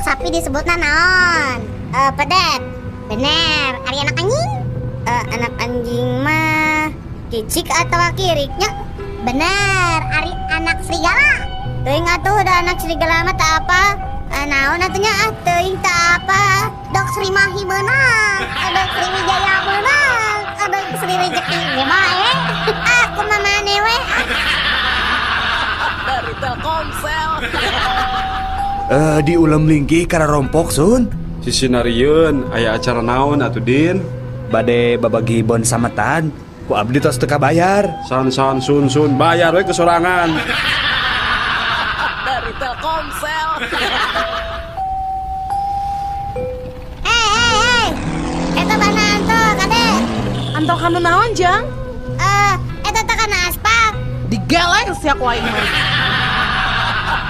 Anak sapi disebutna naon? Pedet. Bener. Ari anak anjing? Anak anjing mah kicik atau kiriknya? Bener. Ari anak serigala. Teuing atuh da anak serigala mah tak apa. Naon atuh nya ah teuing tak apa. Dok Sri Mahi meunang, dok Sri Wijaya meunang, dok Sri Rezeki ge bae. Ah kumaha maneh we. Dari Telkomsel. Di ulam lingki karena rompok sun. Sisi narieun aya acara naon atuh Din? Bade babagi bon sametan. Ku abdi tos teu kabayar. San san sun sun bayar we kesorangan. Dari Telkomsel. Hei hei hei. Eta bana anto kade. Anto kanu naon jang? Eta teh kana aspak. Digeleng sia ku aing mah.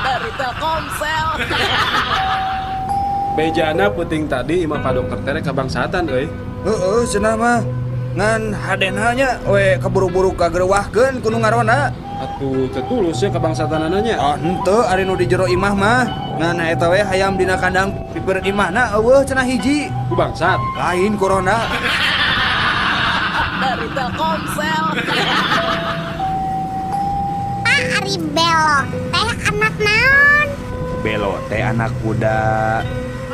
Dari Telkomsel. Bejana peuting tadi imah Pak Dokter tere kabangsatan euy. Heeuh cenah mah. Ngan hadena nya we kaburu-buru kagerewahkeun ku nu ngaronda. Atuh teu tulus nya kabangsatanana nya. Ah henteu ari nu di jero imah mah. Ngan eta we hayam dina kandang piper imahna eueuh cenah hiji. Ku bangsat. Lain corona. Dari Telkomsel. Pak ari Belo teh anak naon? Belo teh anak kuda.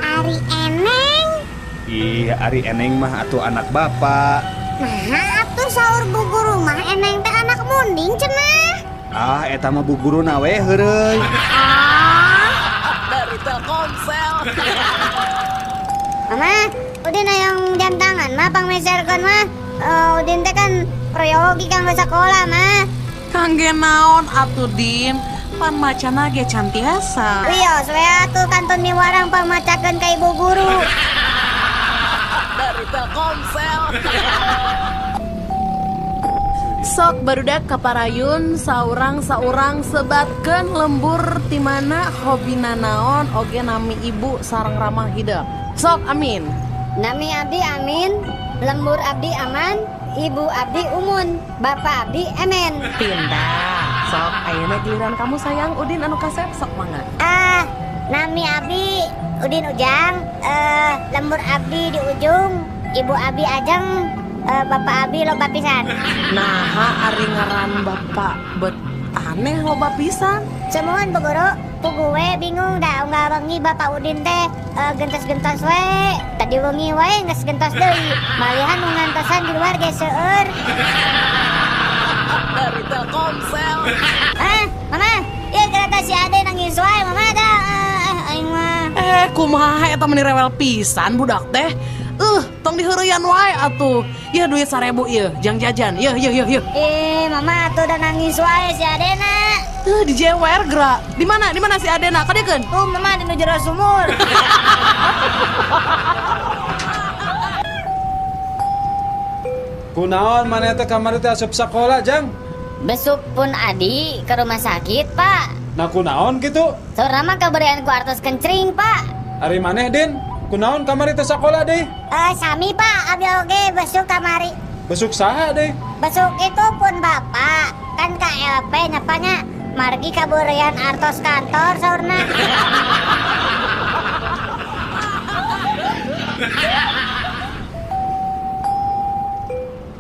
Ari Eneng? Ih, ari Eneng mah atuh anak bapak. Nah, atuh saur bu guru mah Eneng teh anak munding cenah. Ah, eta mah bu guruna we heureuy. Ah. Dari Telkomsel. Mama, Udin hayang jam tangan mah pangmeserkeun mah. Udin teh kan proyogi kanggo sakola mah. Kangge naon atuh Din? Pan macana ge can tiasa. Wios we atuh kantun miwarang pangmacakeun ka ibu guru. Dari Telkomsel. Sok barudak kaparayun saurang-saurang sebatkeun lembur ti mana hobina naon oge nami ibu sareng ramah hidup. Sok amin. Nami abdi Amin, lembur abdi aman, ibu abdi umun, bapak abdi emen. Pindah. Sok ayeuna giliran kamu sayang Udin anu kasep sok mangga. Ah, nami abdi Udin Ujang, lembur abdi di ujung, ibu abdi Ajeng, bapak abdi loba pisan. Naha ari ngaran bapak bet aneh loba pisan. Semuan Bu Guru, pugu we bingung dah unggal wengi bapak Udin teh gentos-gentos we. Tadi wengi wae geus gentos deui. Malihan nu ngantosan di luar ge seueur. Dari Telkomsel. Ah, mama, ieu gara si Ade nangis wae mama dah. Aing mah. Kumaha eta meni rewel pisan budak teh. Tong diheureyan wae atuh. Yeuh duit 1000 ieu, jang jajan. Yeuh yeuh yeuh yeuh. Mama atuh udah nangis wae si Adena. Dijewer geura. Di mana? Di mana si Adena? Kadiekeun. Tuh mama di nu jero sumur. Kunaon maneh teh kamari teh asup sakola, Jang? Besuk pun adi ke rumah sakit, Pak. Nah kunaon kitu? Saurna mah kaberean ku artos kencring, Pak. Ari maneh, Din? Kunaon kamari teh sakola deui? Sami, Pak. Abi oge besuk kamari. Besuk saha deui? Besuk itu pun Bapak. Kan KLP nyapanya margi kaberean artos kantor saurna.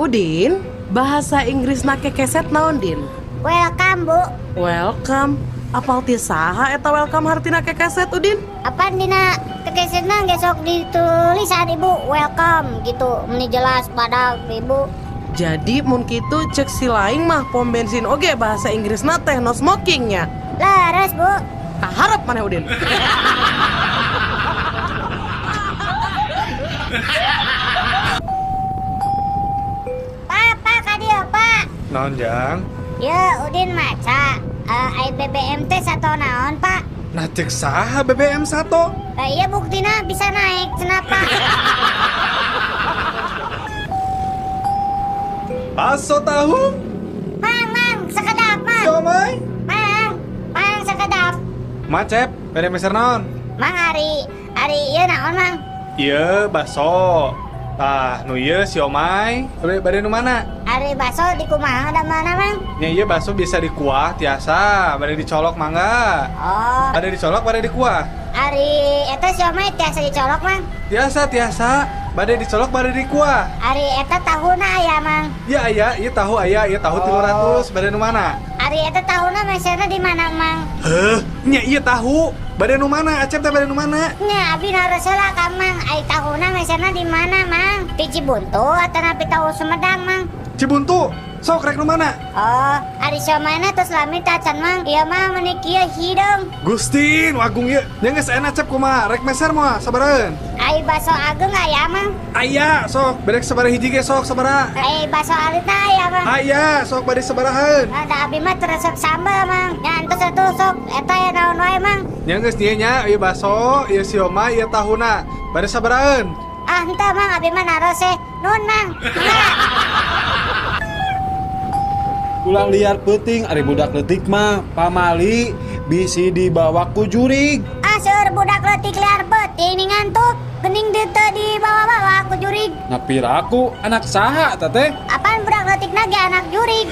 Udin, bahasa Inggrisna kekeset naon, Din? Welcome, Bu. Welcome. Apal ti saha eta welcome hartina kekeset, Udin? Apaan dina kekesetna geus sok ditulisan Ibu welcome gitu. Meni jelas badag Ibu. Jadi mun kitu cek si laing mah pom bensin oge bahasa Inggrisna teh no smoking nya. Leres, Bu. Kaharep maneh Udin. Pak, kadieu, Pak. Naon, Jang? Ya, Udin maca. Ai BBM teh sato naon, Pak? Nah, cek saha BBM sato? Iya buktina bisa naik, cenah, Pak. Baso tahu? Mang, mang, sekedap, mang. Siomay? Mang, mang sekedap. Macep, bade meser naon? Mang ari ieu naon, Mang? Ieu baso. Tah, nu ieu siomay. Bade nu mana? Ari baso di kumaha da mana, Mang? Nya ieu baso bisa dikuah tiasa, bade dicolok mangga. Oh. Bade dicolok, bade dikuah. Ari eta siomay tiasa dicolok, Mang? Tiasa, tiasa. Bade dicolok bade dikuah. Ari eta tahuna aya, Mang? Ya aya, ieu tahu aya, ieu tahu 300, bade nu mana? Ari eta tahuna meserna di mana, Mang? Heuh, nya ieu tahu. Bade nu mana? Acep teh bade nu mana? Nya abi naros heula ka Mang. Ari tahuna meserna di mana, Mang? Di Cibuntu atanapi tahu Sumedang, Mang? Cibuntu. Sok rek nu mana? Oh, ari siomayna tos lami tacan, Mang. Ieu mah meuni kieu hideung. Gusti, nu agung ieu. Nya geus enak Cep kumaha? Rek meser moal sabaraheun? Ai baso ageung aya, Mang? Aya, sok. Bedek sabaraha hiji ge sok sabaraha? Ai baso alitna aya, Mang? Aya, sok bade sabaraheun? Da abi mah teu resep sambal, Mang. Nya entos atuh sok eta ya naon wae, Mang. Nya geus dieu nya, ieu baso, ieu siomay, ieu tahuna. Bade sabaraheun? Ah, henteu, Mang, abi mah naros eh. Nuhun, Mang. Ulah liar peuting ari budak leutik mah pamali bisi dibawa ku jurig. Ah, seueur budak leutik liar peuting nih ngantuk. Gening teu dibawa-bawa ku jurig. Nah piraku anak saha eta teh? Apaan budak leutikna ge anak jurig.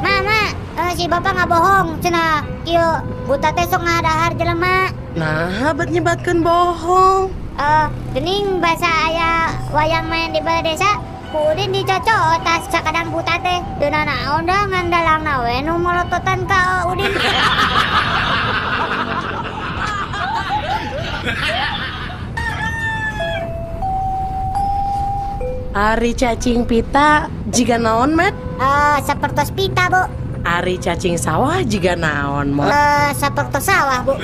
Mama, si bapak nggak bohong cenah. Kieu buta teh sok ngadahar jelema. Nah, bet nyebatkeun bohong. Gening basa aya wayang main di balai desa, ku Udin dicocok tas sakadang buta teh. Teu nanaon da ngan dalangna we nu molototan ka Udin. Ari cacing pita jiga naon, Met? Sapertos pita, Bu. Ari cacing sawah jiga naon, Mot? Sapertos sawah, Bu.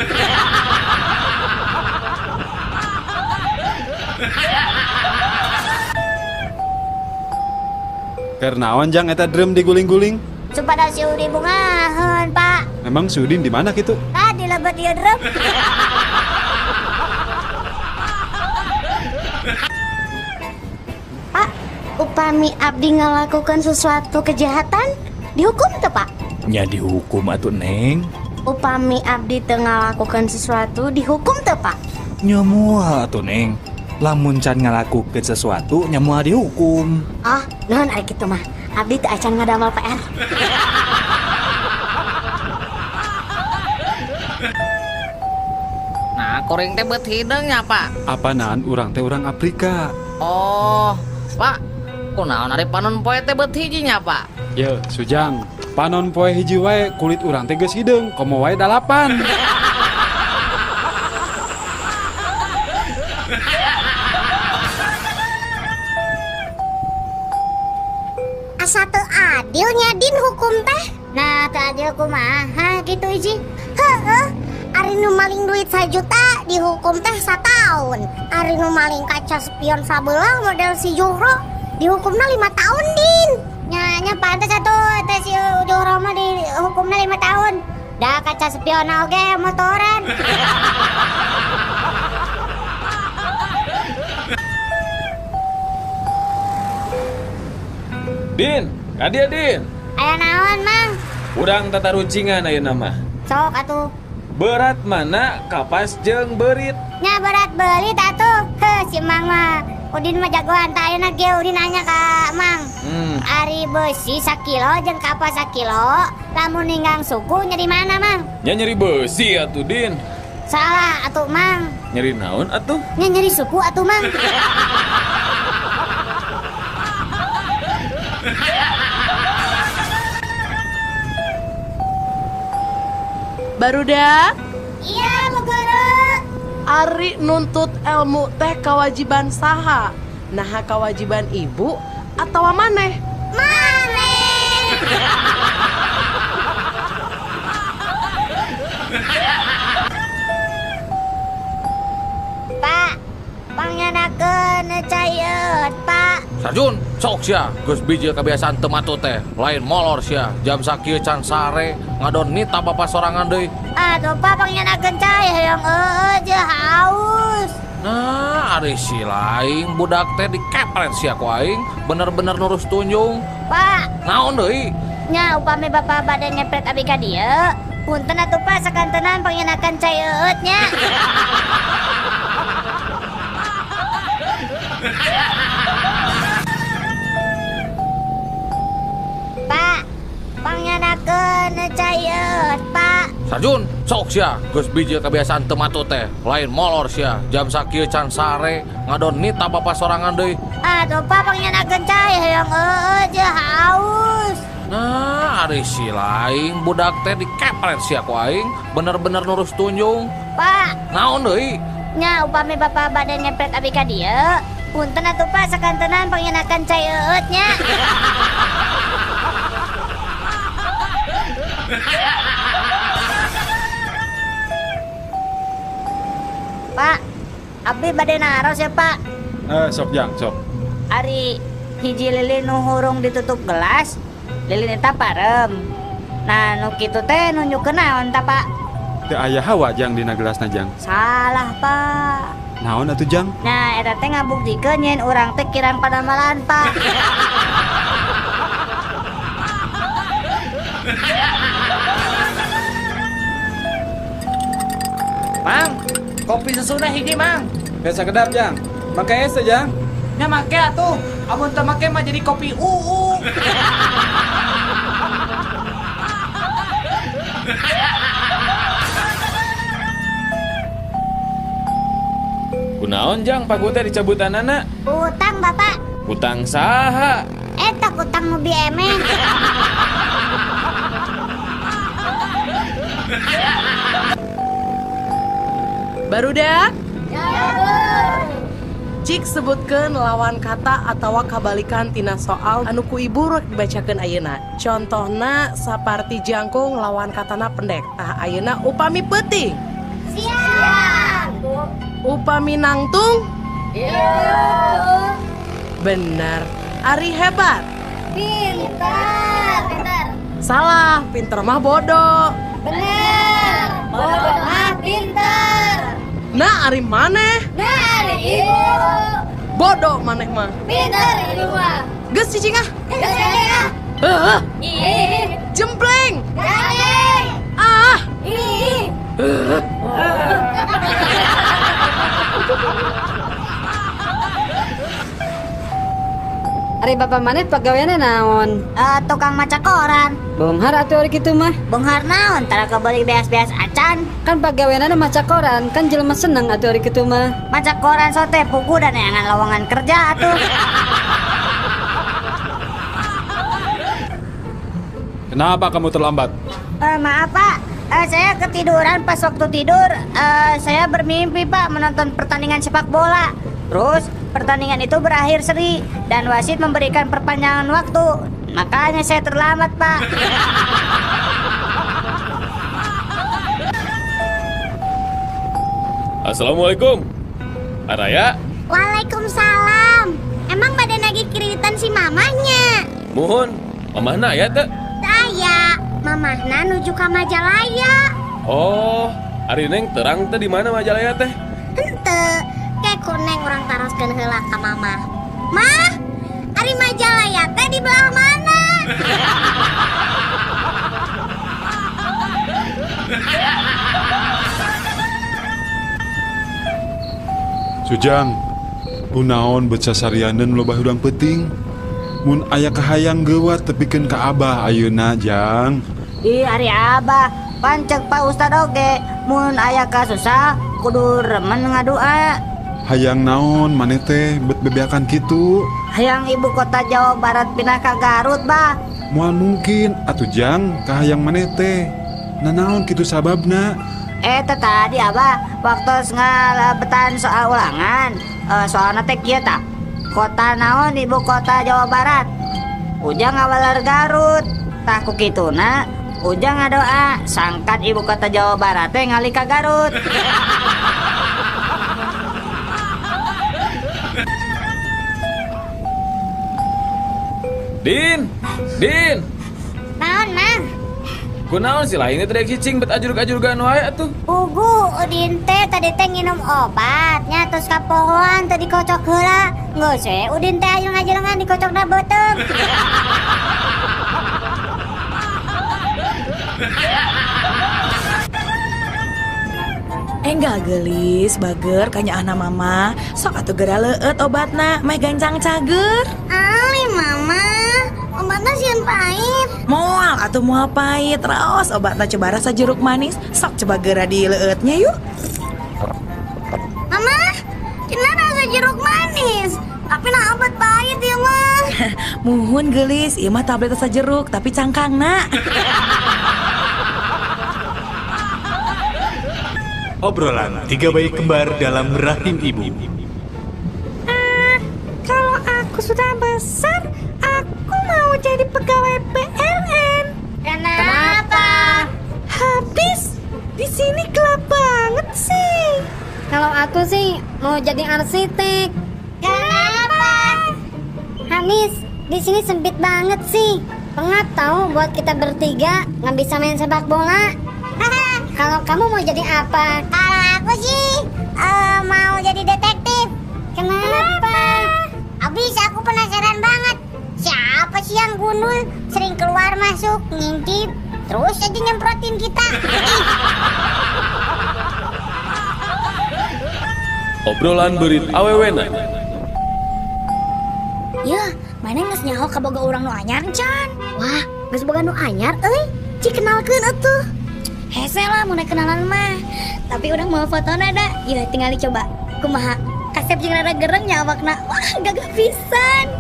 Keur naon jang eta drum diguling-guling? Supados si Udin bungaheun, Pak. Memang si Udin di mana kitu? Ah, di lebet ieu drum. Pak, upami abdi ngalakukan sesuatu kejahatan, dihukum teu, Pak? Nya dihukum atuh, Neng. Upami abdi teu ngalakukan sesuatu, dihukum teu, Pak? Nya moal atuh, Neng. Lamun can ngalakukeun sesuatu nya moal dihukum. Oh, nuhun ari kitu mah. Abdi teu acan ngadamel PR. Nah, kuring teh beut hideung nya, Pak. Apanaan urang teh urang Afrika. Oh, Pak, kunaon ari panon poe teh beut hiji nya, Pak? Ye, Sujang, panon poe hiji wae kulit urang teh geus hideung, komo wae 8. Asa teu adil nya Din hukum teh. Nah, teu adil kumaha gitu Iji? Heeh, ari nu maling duit 1 juta dihukum teh 1 tahun. Ari nu maling kaca spion sabelah model si Juhro dihukumna 5 tahun, Din. Nya nya pantes atuh teh si Juhro mah dihukumna 5 tahun. Da kaca spion oge motoran. Din, kadia Din. Aya naon, Mang? Urang tatarucingan ayeuna mah. Sok atuh. Berat mana kapas jeung beurit? Nya berat beurit atuh. Heuh, si Mang mah. Udin mah jagoan tah ayeuna ge Udin nanya ka Mang. Ari beusi sakilo jeung kapas sakilo, lamun ninggang suku nyeri mana, Mang? Nya nyeri beusi atuh, Din. Salah atuh, Mang. Nyeri naon atuh? Nya nyeri suku atuh, Mang. Barudak? Iya, Bu Guru. Ari nuntut ilmu teh kewajiban saha? Naha kewajiban ibu atau maneh? Maneh. Pak, pangyanakeun cayeut, Pak. Sarjun, sok sia, geus bijil kebiasaan teu matut teh. Lain molor sia, jam sakieu can sare, ngadon nita bapak sorangan deui. Aduh, Pak, pangyanakeun cai hoyong eueuh jeung haus. Nah, ari si lain budak teh dikepret sia ku aing, bener-bener nurus tunjung. Pak, naon deui? Nya upami bapak bade ngepret abi ka dieu, punten atuh Pak sakantenan pangyanakeun cai eueut nya. Pak, pangyanakeun cai eueut, Pak. Sarjun, sok sia, geus bijil kebiasaan teu matut teh. Lain molor sia, jam sakieu can sare, ngadon nita bapa sorangan deui. Atuh Pak pangyanakeun cai hayang eueut je haus. Nah, ari si lain budak teh dikepret sia ku aing, bener-bener nurus tunjung. Pak, naon deui? Nya upami bapa bade nyepret abi ka dieu, punten atuh Pak sakantenan pangyanakeun cai eueut nya. Pak, abdi bade naros ya Pak. Sok jang, sok. Ari hiji lilin nu hurung ditutup gelas, lilin eta parem. Nah, nu kitu teh nunjukkeun naon ta Pak? Teu aya hawa jang dina gelasna jang. Salah Pak. Naon atuh jang? Nah, eta teh ngabuktikeun nyen urang teh kirang padamalan Pak. Mang, kopi susuna hiji Mang. Biasa kedap jang. Make es jang. Nya make atuh. Amun teu make mah jadi kopi uu. Kunaon jang paku teh dicabutanana? Utang Bapak. Utang saha? Eta utang nu biemen. Barudak? Cik sebutkeun lawan kata atawa kabalikan tina soal anu ku ibu rek dibacakeun ayeuna. Contohna saparti jangkung lawan katana pendek. Tah ayeuna upami peuting. Siap. Upami nangtung? Iya. Bener. Ari hebat. Pintar. Pintar. Salah, pinter mah bodoh. Bener. Bodoh mah pintar. Nah, ari maneh? Nah, ari ibu. Bodoh maneh mah. Pintar ibu mah. Geus cicing ah. Geus cicing ah. Heuh. Ih. Jempleng. Garing. Ah. Ih. Ari bapak maneh pagaweanna naon? Tukang maca koran. Beunghar atuh ari kitu mah. Beunghar naon? Tara kabeuli beas-beas acan. Kan pagaweanna maca koran, kan jelema seneng atuh ari kitu mah. Maca koran sote pugu dan neangan lowongan kerja atuh. Kenapa kamu terlambat? Maaf Pak, saya ketiduran pas waktu tidur. Saya bermimpi Pak menonton pertandingan sepak bola. Terus pertandingan itu berakhir seri dan wasit memberikan perpanjangan waktu. Makanya saya terlambat Pak. Assalamualaikum. Araya. Waalaikumsalam. Emang badan lagi kreditan si mamahnya? Mohon, mamahna aya teu? Aya, mamahna nuju ka Majalaya. Oh, ari neng terang teh di mana Majalaya teh? Henteu. Kayak ku neng urang taroskeun heula ka mamah. Mah, ari Majalaya teh di belah mana? Sujang, kunaon bet sasarianeun loba hudang peuting? Mun aya kahayang geuwat tepikeun ka abah ayeuna jang. Ih, ari abah, pancek Pak Ustad oge, mun aya kasusah kudu remen ngadua. Hayang naon maneh teh bet bebeakan kitu? Hayang ibu kota Jawa Barat pindah ka Garut, bah. Moal mungkin atuh jang kahayang maneh teh. Nanaon kitu sababna? Eta tadi abah waktu ngalebetan soal ulangan, soalna teh kieu tah. Kota naon ibu kota Jawa Barat? Ujang ngawaler Garut. Tah ku kituna Ujang ngadoa sangkan ibu kota Jawa Barat teh ngalih ka Garut. Din, Din. Naon, Mang? Kunaon sih lainnya tadi cicing bet ajurug-ajurugan wae atuh. Pugu Udin teh tadi teh nginum obat nya terus kapohoan teh dikocok heula. Geus we Udin teh ajurug-ajurugan dikocokna beuteung. Enggak gelis, bager kanyaahna mama. Sok atuh geura leueut obatna, meh gancang cager. Ali mama, Obatna sieun pahit. Moal atuh moal pahit, raos obatna coba rasa jeruk manis. Sok coba geura dileueutnya yuk. Mama, cenah rasa jeruk manis. Tapi nah obat pahit ya mah. Muhun geulis, ieu mah tablet rasa jeruk tapi cangkangna. Obrolan tiga bayi kembar dalam rahim ibu. Kalau aku sudah besar, aku mau jadi pegawai PLN. Kenapa? Habis di sini gelap banget sih. Kalau aku sih mau jadi arsitek. Kenapa? Habis di sini sempit banget sih. Pengap tahu buat kita bertiga nggak bisa main sepak bola. Kalau kamu mau jadi apa? Kalau aku sih mau jadi detektif. Kenapa? Abis aku penasaran banget. Siapa sih yang gundul sering keluar masuk ngintip terus aja nyemprotin kita. Obrolan beurit awewena. Yah, mana geus nyaho kaboga urang nu anyar can? Wah, geus boga nu anyar euy. Cik kenalkeun atuh. Hese lah mun kenalan mah. Tapi urang mau fotona da. Ya tinggal dicoba. Kumaha? Kasep jeung rada gereng nya awakna. Wah, gagah pisan.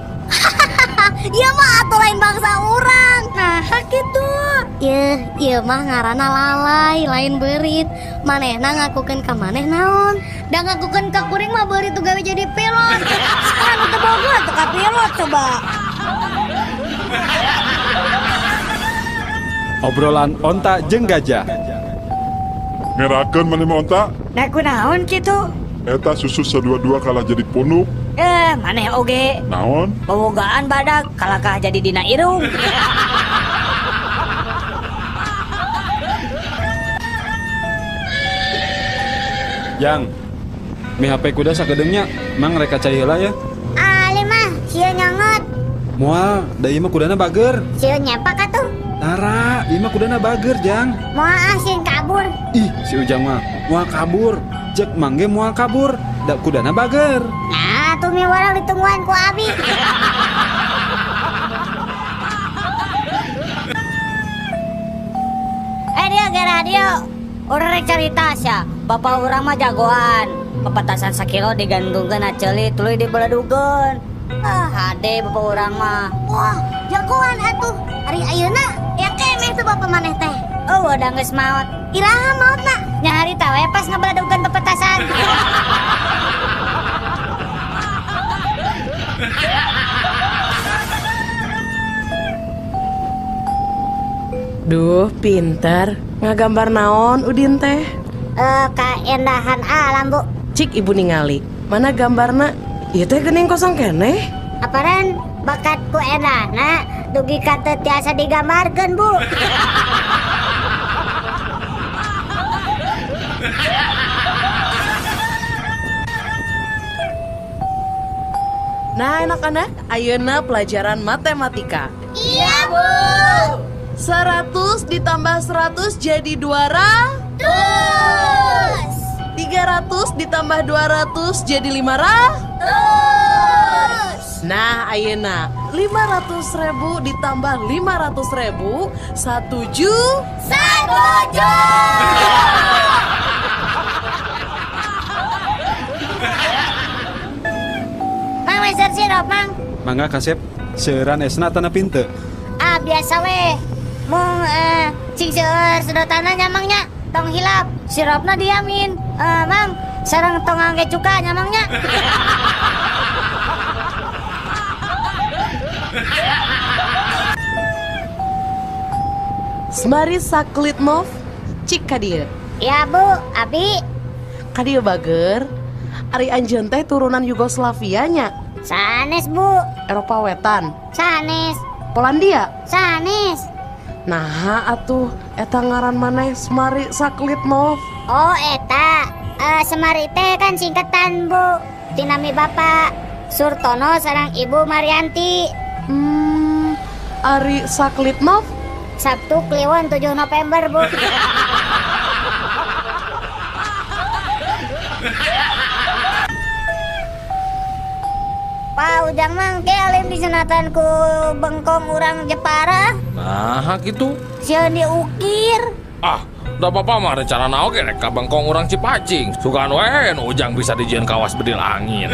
Ieu mah atuh lain bangsa urang. Nah, kitu. Yeuh, ieu mah ngaranna lalai, lain beurit. Manehna ngakukeun ka maneh naon? Da ngakukeun ka kuring mah beurit tuh gawe jadi pilot. Sekarang teu boga atuh ka pilot coba. Obrolan onta jeung gajah. Ngerakeun maneh mah onta? Nah kunaon kitu? Eta susu sadua-dua kalah jadi punuk. Maneh oge. Naon? Bobogaan badak kalakah jadi dina irung. Jang, mi HP kuda sakedeungnya, mang reka cai heula ya. Ali mah sieun nyongot. Moal, da ieu mah kudana bager. Sieun nyepak atuh. Tara, ieu mah kudana bager, Jang. Moal ah sieun kabur. Ih, si Ujang mah moal kabur. Cek mangge moal kabur, da kudana bager. Nah, tuh mi warang ditungguan ku abi. Dia ge radio. Urang rek carita sia. Bapak urang mah jagoan. Pepetasan sakilo digantungkeun aceuli tuluy dibeledugeun. Ah, hade bapak urang mah. Wah, jagoan atuh. Ari ayeuna ya keneh tuh bapak maneh teh. Oh, udah geus maot. Iraha maotna? Nya harita we pas ngabeledugeun pepetasan. Duh, pinter. Ngagambar naon Udin teh? Kaendahan alam, Bu. Cik ibu ningali. Mana gambarna? Ieu teh geuning kosong keneh. Aparan bakat ku endahna dugi ka teu tiasa digambarkeun, Bu. Nah, anak-anak, ayeuna pelajaran matematika. Iya, Bu. 100 ditambah 100 jadi 200. 300 ditambah 200 jadi 500. Nah, ayeuna 500.000 ditambah 500.000 1 juta. 1 juta. Mang meser sirup, Mang. Mangga kasep, seueuran esna tanah pinte. Ah, biasa weh. Mung cing seueur sedotanna nya Mang nya. Tong hilap, sirupna diamin. Mang, sareng tong ngangge cuka nya Mang nya. Semari Saklitmov, cik ka dieu. Ya Bu, abi. Ka dieu bager. Ari anjeun teh turunan Yugoslavia nya. Sanes Bu. Eropa Wetan. Sanes. Polandia. Sanes. Nah atuh eta ngaran maneh Semari Saklitmov. Oh eta, Semari teh kan singkatan Bu. Tinami Bapak Surtono sareng Ibu Marianti. Ari Saklitmov? Sabtu Kliwon 7 November Bu. Pak, Ujang mah engke alim disunatan ku bengkong urang Jepara. Nah, kitu. Sieun diukir. Ah, da bapak mah rencana oge rek ka bengkong urang Cipacing. Sugan we nu Ujang bisa dijieun kawas bedil angin.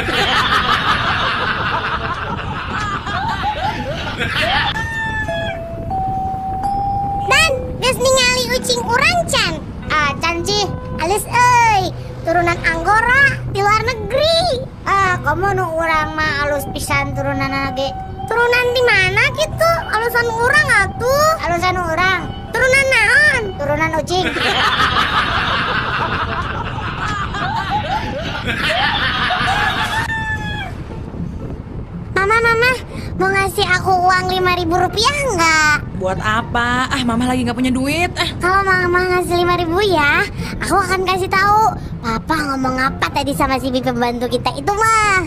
Dan geus ningali ucing urang can. Ah, can cih, alus euy. Turunan Anggora di luar negeri. Ah, komo nu urang mah alus pisan turunanna ge. Turunan di mana gitu? Alusan urang atuh. Alusan urang. Turunan naon? Turunan ucing. Mama, mama, mau ngasih aku uang 5.000 rupiah nggak? Buat apa? Ah, mama lagi nggak punya duit. Ah. Kalau mama ngasih 5.000 ya, aku akan kasih tahu papa ngomong apa tadi sama si bibi pembantu kita itu mah.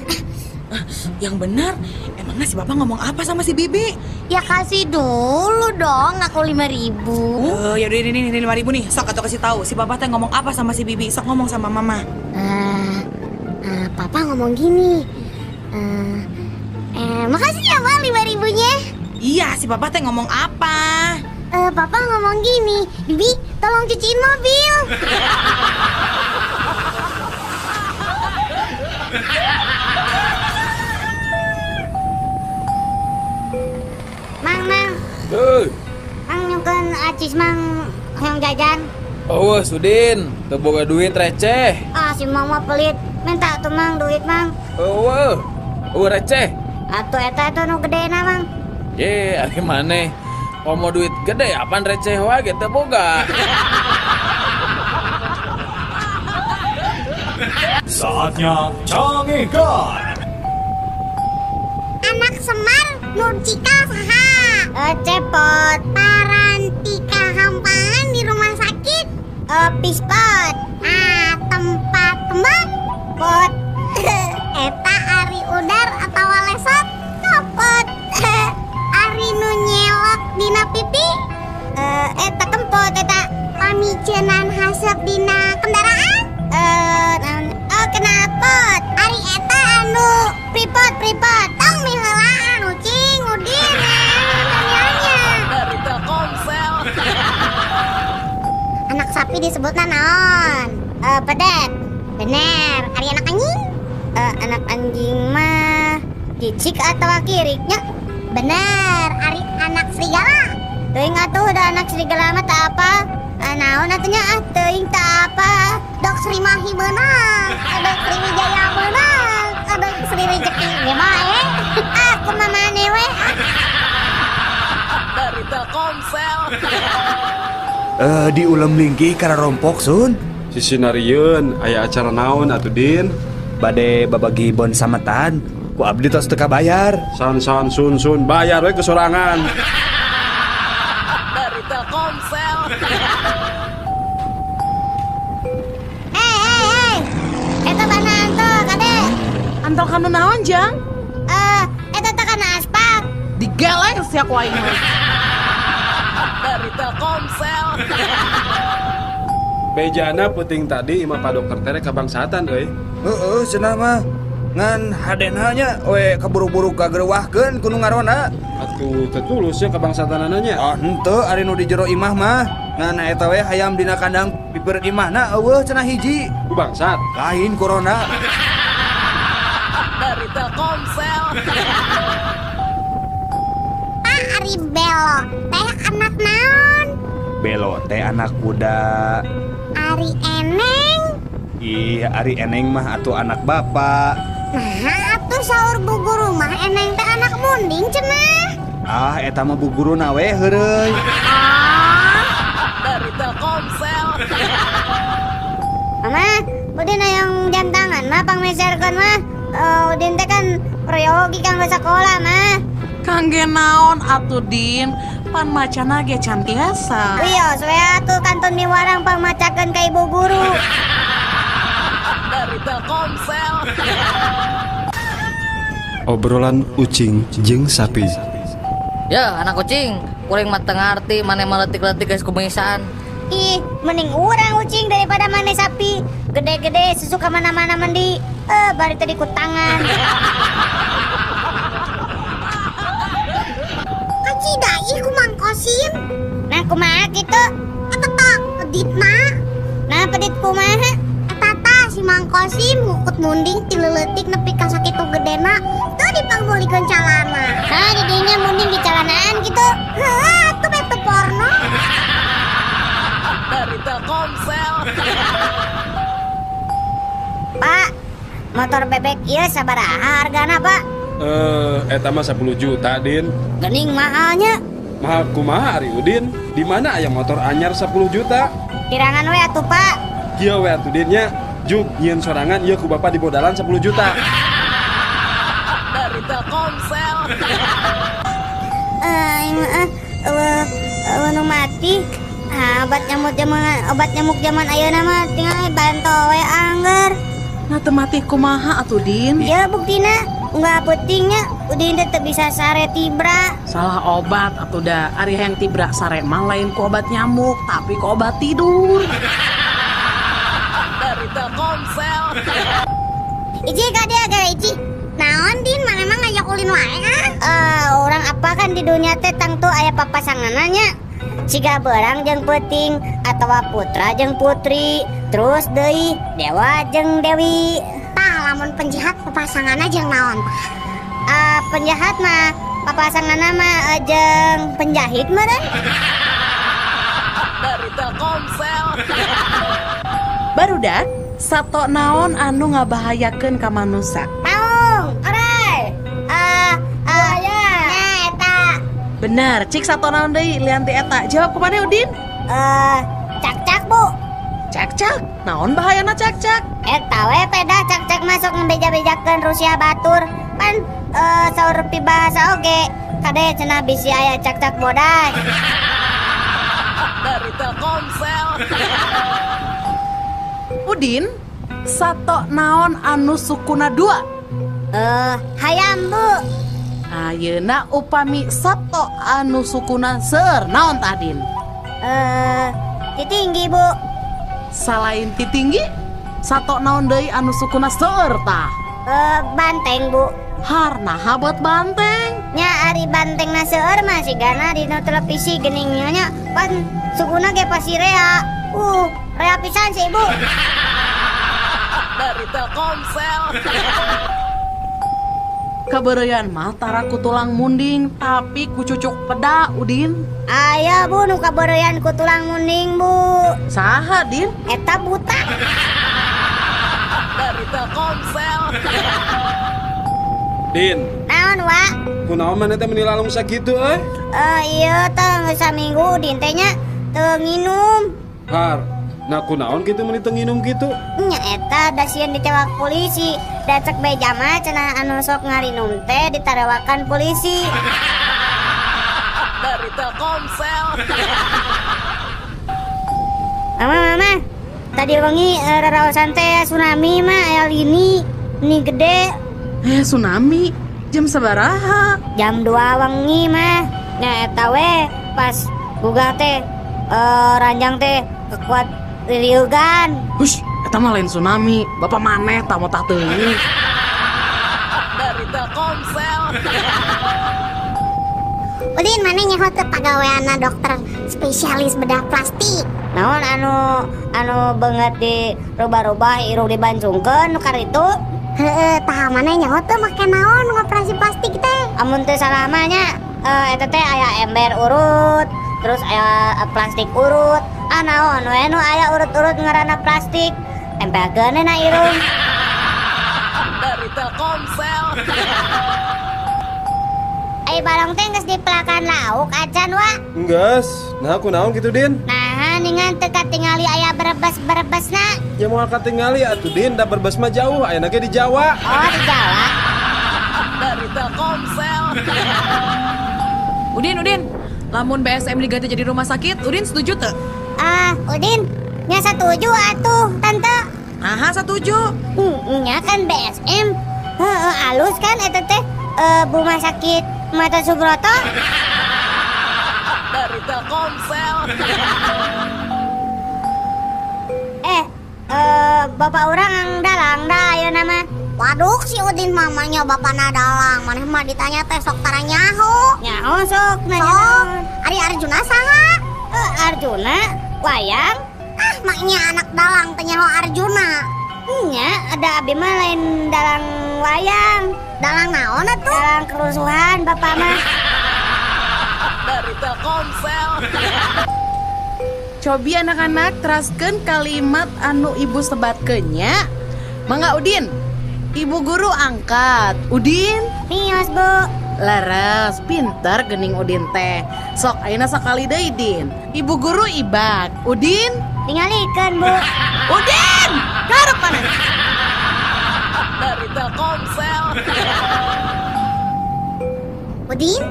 Yang benar, emangnya si bapak ngomong apa sama si bibi? Ya kasih dulu dong aku 5.000. Oh, ya udah ini 5.000 nih. Sok atau kasih tahu si bapak teh ngomong apa sama si bibi. Sok ngomong sama mama. Papa ngomong gini. Makasih ya Ma 5.000-nya. Iya, si papa teh ngomong apa? Papa ngomong gini, Bibi tolong cuciin mobil. Mang, mang. Mang nyungkeun acis mang hayang jajan. Oh, Sudin, teu boga duit receh. Ah, si mang mah pelit. Minta tuh mang duit mang. Eueuh. Eueuh receh. Atuh eta eta nu gedena mang. Ye, ari maneh. Komo duit gede apaan receh wae ge teu boga. Saatnya canggihkan. Anak Semar nur cikal saha? Cepot. Parantika hampangan di rumah sakit. Pispot. Ah, tempat kembang. Pot. Eta ari udar atau lesot copot. Ari nu nyelok dina pipi. Eta kempot eta. Pamicenan haseup dina kendaraan. Oh knalpot. Ari eta anu pripot pripot. Tong miheulaan ucing udin. Nanya. Dari Telkomsel. Anak sapi disebutna naon? Pedet. Bener. Ari anak anjing? Anak anjing mah cicik atau kiriknya? Bener. Ari anak serigala. Teuing atuh da anak serigala mah tak apa. Naon atunya ah teuing tak apa. Dok Sri Mahi beunang, dok Sri Wijaya beunang, dok Sri Rezeki ge bae. Aku mah maneh we. Dari Telkomsel. Di ulem lingkih kana rompok sun. Sisi narieun aya acara naon atuh Din? Bade babagi bon sametan, ku abdi tos teu kabayar. San san sun sun bayar we kesorangan. Dari Telkomsel. Hei hei hei. Eta bana anto kade. Anto kana naon jang? Eta teh kana aspal. Digeleng sia ku aing mah. Dari Telkomsel. Bejana peuting tadi imah Pak Dokter tere kabangsatan euy. Heeh, cenah mah. Ngan hadena nya we kaburu-buru kagerewahkeun ku nu ngaronda. Atuh teu tulus nya kabangsatanana nya. Ah henteu ari nu di jero imah mah. Ngan eta we hayam dina kandang pipireut imahna eueuh cenah hiji. Ku bangsat. Lain corona. Dari Telkomsel. Pak ari Belo teh anak naon? Belo teh anak kuda. Ari Eneng? Ih, ari Eneng mah atuh anak bapak. Nah, atuh saur bu guru mah Eneng teh anak munding cenah. Ah, eta mah bu guruna we heureuy. Ah, dari Telkomsel. Mama, Udin hayang jam tangan mah pangmeserkeun mah. Udin teh kan proyogi kanggo sakola mah. Kangge naon atuh Din? Pan macana ge can tiasa. Wios we atuh kantun miwarang pangmacakeun ka ibu guru. Dari Telkomsel. Obrolan ucing jeung sapi. Ya, anak kucing, kuring mah teu ngarti maneh mah leutik-leutik geus kumisan. Ih, mending urang ucing daripada maneh sapi. Gede-gede susu ka mana-mana mandi. Bari tadi ku tangan. Dipaih ku Mang Kosim. Nah kumaha kitu? Eta tah peditna. Nah pedit kumaha? Eta tah si Mang Kosim ngukut munding ti leuletik nepi ka sakitu gedena teu dipangmeulikeun calana. Nah didinya munding di calanaan kitu. Heuh atuh beh teu porno. Dari Telkomsel. Pak, motor bebek ieu sabaraha hargana, Pak? Eta mah 10 juta, Din. Geuning mahalnya. Mahal kumaha ari Udin? Di mana aya motor anyar 10 juta? Kirangan we atuh, Pak. Kieu we atuh Din nya. Juk nyieun sorangan ieu ku bapak dibodalan 10 juta. Dari Telkomsel. Nu mati. Ah, obat nyamuk zaman ayeuna mah tinggal banto we angger. Nah teu mati kumaha atuh Din? Ya buktina nggak pentingnya Udin teh teu bisa sare tibra. Salah obat atuh da. Ari hayang tibra sare mah lain ku obat nyamuk tapi ku obat tidur. Dari Telkomsel. Iji ka dia gara Iji. Naon Din, maneh mah ngajak ulin wae ah? Orang apa kan di dunia teh tangtu aya papasanganna. Siga berang jeung peuting atawa putra jeung putri, terus deui dewa jeung dewi. Tah lamun penjahat papasanganna jeung naon? Penjahat mah papasanganna mah jeung penjahit meureun. Dari Telkomsel. Barudak, sato naon anu ngabahayakeun ka manusa? Maung, orai. Buaya. Nah, eta. Bener, cik sato naon deui lian ti eta. Jawab kumaha Udin? Cak-cak, Bu. Cak-cak? Naon bahayana cak-cak? Eta we pedah cak-cak masuk ngebeja-bejakeun Rusia batur. Pan saur pibahasa oge. Kade cenah bisi aya cak-cak bodas. Dari Telkomsel. Udin, sato naon anu sukuna dua? Hayam, Bu. Ayeuna upami sato anu sukuna seueur naon tah Din? Titinggi, Bu. Salain titinggi, sato naon deui anu sukuna seueur tah? Banteng, Bu. Harnaha buat banteng? Nya ari bantengna seueur mah sigana dina televisi geuning nya pan sukuna ge pasti rea. Rea pisan sih, Bu. Dari Telkomsel. Kabeureuyan mah tara ku tulang munding tapi ku cucuk peda Udin. Aya Bu nu kabeureuyan ku tulang munding, Bu. Saha Din? Eta buta. Dari Telkomsel. Din. Naon, Wak? Kunaon maneh teh meuni lalung sakitu euy? Ieu teh geus saminggu Udin teh nya teu nginum. Har, nah kunaon kitu meuni teu nginum kitu? Nya eta da sieun ditewak polisi. Da cek beja mah cenah anu sok ngarinum teh ditarewakan polisi. Dari Telkomsel. Mama, mama, tadi wengi raraosan teh tsunami mah aya lini, ni gede. Tsunami jam sabaraha? Jam 2 wengi mah. Nya eta we pas gugah teh ranjang teh kekuat ririugan. Hush, eta mah lain tsunami. Bapak maneh tah motah teuing. Dari Telkomsel. Udin maneh nyaho teu pagaweanna dokter spesialis bedah plastik. Naon anu beungeut di rubah-rubah irung dibancungkeun nu karitu? Heeh, tah maneh nyaho teu make naon ngoperasi plastik teh? Amun teu salah mah nya eta teh aya ember urut, terus aya plastik urut. Ah naon we nu aya urut-urut ngaranna plastik. Tempelkeun na irung. Dari Telkomsel. Ai barong teh geus dipelakan lauk acan wa? Enggeus. Nah kunaon kitu Din? Nah, ningan teu katingali aya berebes-berebesna. Ya moal katingali atuh Din, da berbes mah jauh, ayeuna ge di Jawa. Oh, di Jawa. Dari Telkomsel. Udin, Udin, lamun BSM diganti jadi rumah sakit, Udin setuju teu? Ah, Udin, nya setuju atuh, Tante. Aha, setuju. Nya kan BSM. Heeh, alus kan eta teh rumah sakit Mata Subroto. Dari Telkomsel. Bapak orang dalang dah ayeuna mah. Waduh si Udin mamanya bapana dalang. Maneh mah ditanya teh sok tara nyaho. Nyaho sok nanya. Sok. Ari Arjuna saha? Arjuna wayang. Ah maknya anak dalang teh nyaho Arjuna. Nya ada abi mah lain dalang wayang. Dalang naon atuh? Dalang kerusuhan bapak mah. Dari Telkomsel. Cobi anak-anak teraskeun kalimat anu ibu sebatkeun nya. Mangga Udin. Ibu guru angkat. Udin? Mios, Bu. Leres, pintar gening Udin teh. Sok ayeuna sakali deui Din. Ibu guru ibak. Udin? Ningalikeun, Bu. Udin! Karep mana? Dari Telkomsel. Udin?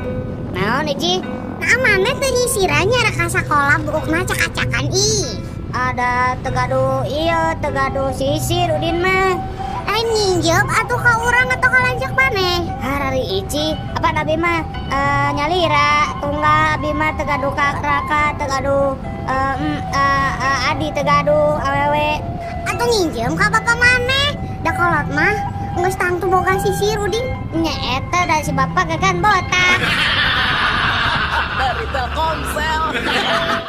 Naon, Ici? Nah, mana teu nyisirannya rek ka sakola buukna cak-cakan ih. Ada tegadu ieu, tegadu sisir Udin mah. Lain nginjem atuh ka urang atau ka lanceuk maneh? Harari Ici, apa abi mah nyalira tunggal abi mah tegadu ka raka, tegadu adi tegadu awewe. Atuh nginjem ka bapak maneh? Da kolot mah geus tangtu boga sisir Udin. Nya eta da si bapak gagan botak.